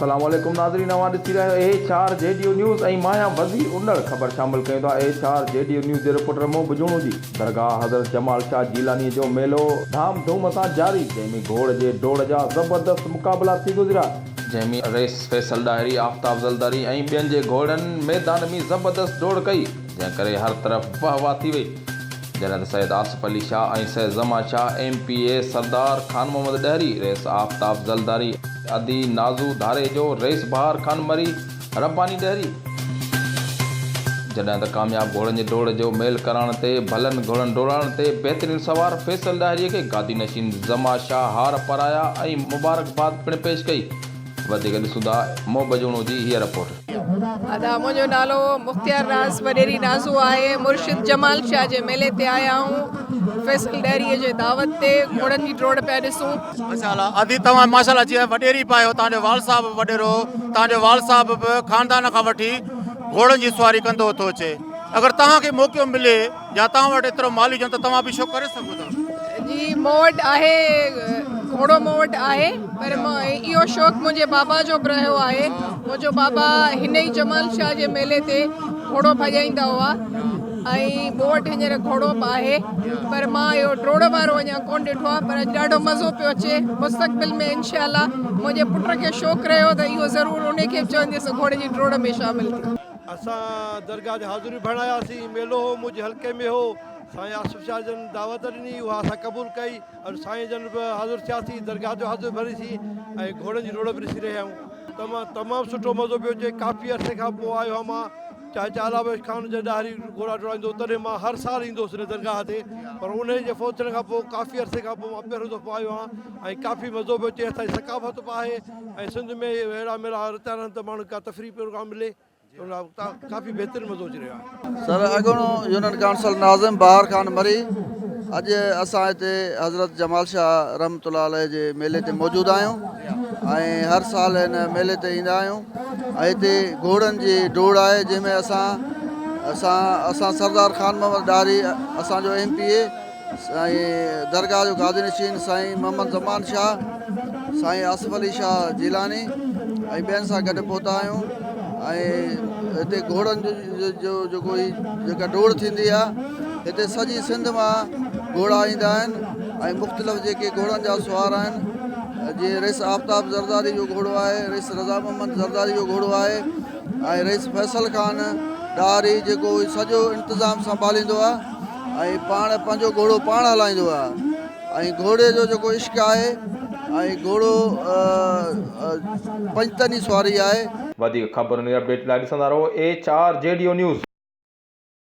السلام عليڪم ناظرين اوهان ڏسي رهيا آهيو ايڇ آر جي ڊيو نيوز ۽ مان آهيان وزير انڙ خبر شامل ڪيون ٿا ايڇ آر جي ڊيو نيوز جي رپورٽر مون بجوڻو جي درگاهه حضرت جمال شاهه جيلاني جو ميلو ڌام ڌوم سان جاري جنهن ۾ گهوڙ جي ڊوڙ جا زبردست مقابلا ٿي گذريا جنهن ۾ رئيس فيصل ڏاهري آفتاب زلداري ۽ ٻين جي گهوڙن ميدان ۾ زبردست ڊوڙ ڪئي جنهن ڪري هر طرف واهه واهه ٿي وئي. جڏهن ته Syed Asif Ali Shah ۽ Syed Zaman Shah, M P A Sardar Khan Muhammad Dahri, رئيس آفتاب زلداري، ادي نازو ڌاريجو، رئيس بهار خان مري، رباني ڏهري. جڏهن ته ڪامياب گهوڙن جي ڊوڙ جو ميل ڪرائڻ تي ڀلن گهوڙن ڊوڙائڻ تي بهترين سوار فيصل ڏاهري کي گادي نشين زمان شاهه هار پارايا ۽ مبارڪباد پڻ پيش ڪئي. وڌيڪ ڏسون ٿا محب جوڻو جي هيء رپورٽ. ادا منهنجو نالو مختيار راز وڏيري نازو آهي مرشد جمال شاهه جي ميلي تي آيا آهيون فيصل ڏهري جي دعوت تي گهوڙن جي ڊوڙ پيا ڏسون. ماشاءالله ادي توهان ماشاءالله جيئن وڏيري به آهيو توهان جو والد صاحب به وڏيرو هو توهان جو والد صاحب به خاندان کان وٺي گهوڙن جي سواري ڪندو ٿو اچي اگر توهان کي موقعو ملي يا توهان وٽ ايترو مالي هجن ته توهان به شوق ڪري سگهو ٿا. جي مون وٽ آهي گهوڙو مون وٽ آهي پر اهو شوق منهنجي بابا جو به رهيو آهي منهنجو بابا هن ئي جمال شاهه جي ميلي تي گهوڙو ڀڄائيندا هئا ۽ مون وٽ هينئر گهوڙو به آهي پر مان اهو ڊوڙ وارو اڃا ڪونه ڏٺو آهي پر اڄ ڏاڍو مزو پيو اچي مستقبل ۾ انشاء الله منهنجي پٽ کي شوق رهيو ته اهو ضرور ان کي به چونديس گهوڙي جي ڊوڙ ۾ شامل ٿي. اسان درگاهه تي حاضري ڀرڻ آياسين، ميلو هو، منهنجي حلقي ۾ هو، سائين آصف شاهه جن دعوت ڏني، اها اسان قبول ڪئي، اڄ سائين جن به حاضر ٿياسين، درگاهه تي حاضري ڀريسين ۽ گهوڙن جي ڊوڙ به ڏسي رهيا آهيون، تمام تمام سٺو مزو پيو اچي، ڪافي عرصي کان پوء آيو آهيان مان، چاچا الله بخش خان جڏهن ڏاهري گهوڙا ڊوڙائيندو هو تڏهن مان هر سال ايندو هوس هن درگاهه تي، پر انهي جي فوت ٿيڻ کان پوء ڪافي عرصي کان پوء مان پهريون دفعو آيو آهيان ۽ ڪافي مزو پيو اچي، اسان جي ثقافت به آهي ۽ سنڌ ۾ اهڙا ميلا رچيا رهن ته ماڻهن کي ڪا تفريحي پروگرام ملي. ڪافي بهترين مزو اچي رهيو آهي. سر اڳوڻو يونين ڪائونسل ناظم بهار خان مري اڄ اسان هتي حضرت جمال شاهه رحمة الله عليه جي ميلي تي موجود آهيون ۽ هر سال هن ميلي تي ايندا آهيون ۽ هتي گهوڙن جي ڊوڙ آهي جنهن ۾ اسان اسان اسان سردار خان محمد ڏاهري اسان جو ايم پي اي سائين درگاهه جو گادي نشين سائين محمد زمان شاهه، سائين آصف علي شاهه جيلاني ۽ ٻين سان گڏ پهتا آهيون ۽ هتي گهوڙن جو جيڪو هي جيڪا ڊوڙ ٿيندي آهي هتي سڄي سنڌ مان گهوڙا ايندا آهن ۽ مختلف جيڪي گهوڙن جا سوار آهن جيئن رئيس آفتاب زرداري جو گهوڙو آهي رئيس رضا محمد زرداري جو گهوڙو آهي ۽ رئيس فيصل خان ڏاهري جيڪو سڄو انتظام سنڀاليندو آهي ۽ پاڻ پنهنجو گهوڙو پاڻ هلائيندو آهي ۽ گهوڙي جو جيڪو عشق آهي ۽ گهوڙو پنجتني سواري آهي. وڌيڪ خبرن ۽ اپڊيٽ لاء ڏسندا رهو H R G D O news.